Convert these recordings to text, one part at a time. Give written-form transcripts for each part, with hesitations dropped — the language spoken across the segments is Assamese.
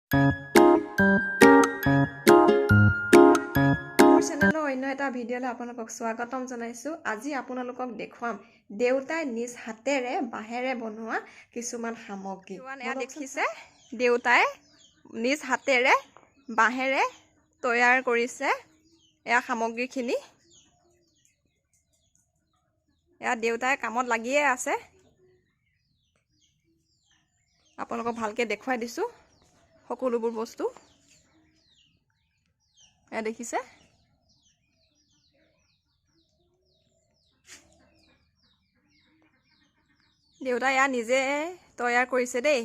মোৰ চেনেলৰ অন্য এটা ভিডিঅ'লৈ আপোনালোকক স্বাগতম জনাইছোঁ। আজি আপোনালোকক দেখুৱাম দেউতাই নিজ হাতেৰে বাঁহেৰে বনোৱা কিছুমান সামগ্ৰী। এয়া দেখিছে, দেউতাই নিজ হাতেৰে বাঁহেৰে তৈয়াৰ কৰিছে এয়া সামগ্ৰীখিনি। এয়া দেউতাই কামত লাগিয়ে আছে। আপোনালোকক ভালকৈ দেখুৱাই দিছোঁ সকলোবোৰ বস্তু। এয়া দেখিছে, দেউতাই এয়া নিজে তৈয়াৰ কৰিছে দেই।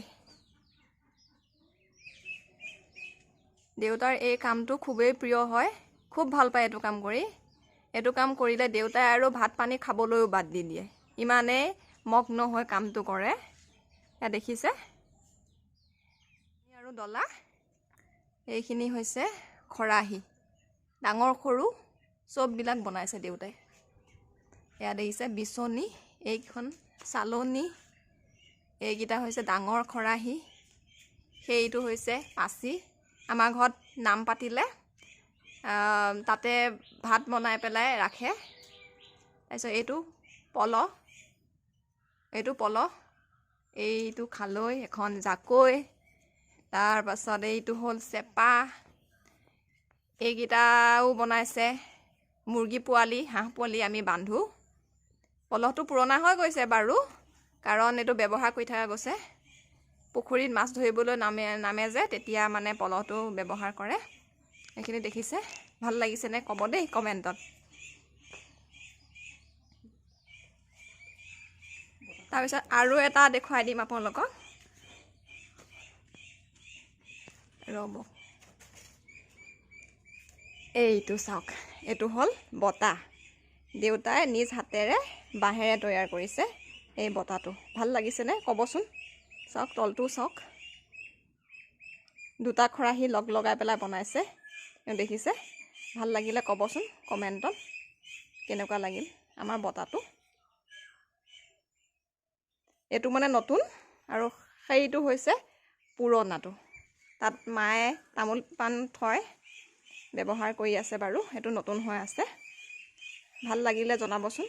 দেউতাৰ এই কামটো খুবেই প্ৰিয় হয়, খুব ভাল পায় এইটো কাম কৰি। এইটো কাম কৰিলে দেউতাই আৰু ভাত পানী খাবলৈও বাদ দি দিয়ে, ইমানেই মগ্ন হৈ কামটো কৰে। এয়া দেখিছে, আৰু ডলা এইখিনি হৈছে খৰাহী, ডাঙৰ সৰু চববিলাক বনাইছে দেউতাই। এয়া দেখিছে বিচনী, এইখন চালনী, এইকেইটা হৈছে ডাঙৰ খৰাহী, সেইটো হৈছে পাচি। আমাৰ ঘৰত নাম পাতিলে তাতে ভাত বনাই পেলাই ৰাখে। তাৰপিছত এইটো পলহ, এইটো পলহ, এইটো খালৈ, এখন জাকৈ, তাৰপাছত এইটো হ'ল চেপা। এইকেইটাও বনাইছে। মুৰ্গী পোৱালি, হাঁহ পোৱালি আমি বান্ধো। পলহটো পুৰণা হৈ গৈছে বাৰু, কাৰণ এইটো ব্যৱহাৰ কৰি থকা গৈছে। পুখুৰীত মাছ ধৰিবলৈ নামে নামে যে, তেতিয়া মানে পলহটো ব্যৱহাৰ কৰে। এইখিনি দেখিছে, ভাল লাগিছেনে ক'ব দেই কমেণ্টত। তাৰপিছত আৰু এটা দেখুৱাই দিম আপোনালোকক, ৰ'ব। এইটো চাওক, এইটো হ'ল বটা। দেউতাই নিজ হাতেৰে বাঁহেৰে তৈয়াৰ কৰিছে এই বটাটো। ভাল লাগিছেনে ক'বচোন। চাওক, তলটোও চাওক, দুটা খৰাহী লগ লগাই পেলাই বনাইছে। দেখিছে, ভাল লাগিলে ক'বচোন কমেণ্টত কেনেকুৱা লাগিল আমাৰ বটাটো। এইটো মানে নতুন আৰু সেইটো হৈছে পুৰণাটো। তাত মায়ে তামোল পাণ থয়, ব্যৱহাৰ কৰি আছে বাৰু, সেইটো নতুন হৈ আছে। ভাল লাগিলে জনাবচোন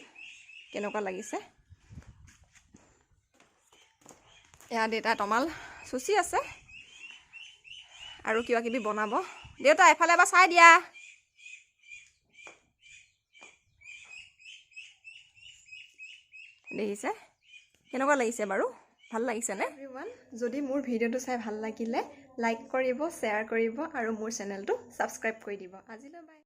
কেনেকুৱা লাগিছে। এয়া দেউতাই তমাল চুচি আছে আৰু কিবা কিবি বনাব। দেউতা এফালে এবাৰ চাই দিয়া। দেখিছে কেনেকুৱা লাগিছে বাৰু, ভাল লাগিছেনে? এভৰিৱান, যদি মোৰ ভিডিঅ'টো চাই ভাল লাগিলে লাইক কৰিব, শ্বেয়াৰ কৰিব আৰু মোৰ চেনেলটো ছাবস্ক্ৰাইব কৰি দিব। আজিলৈ বাই।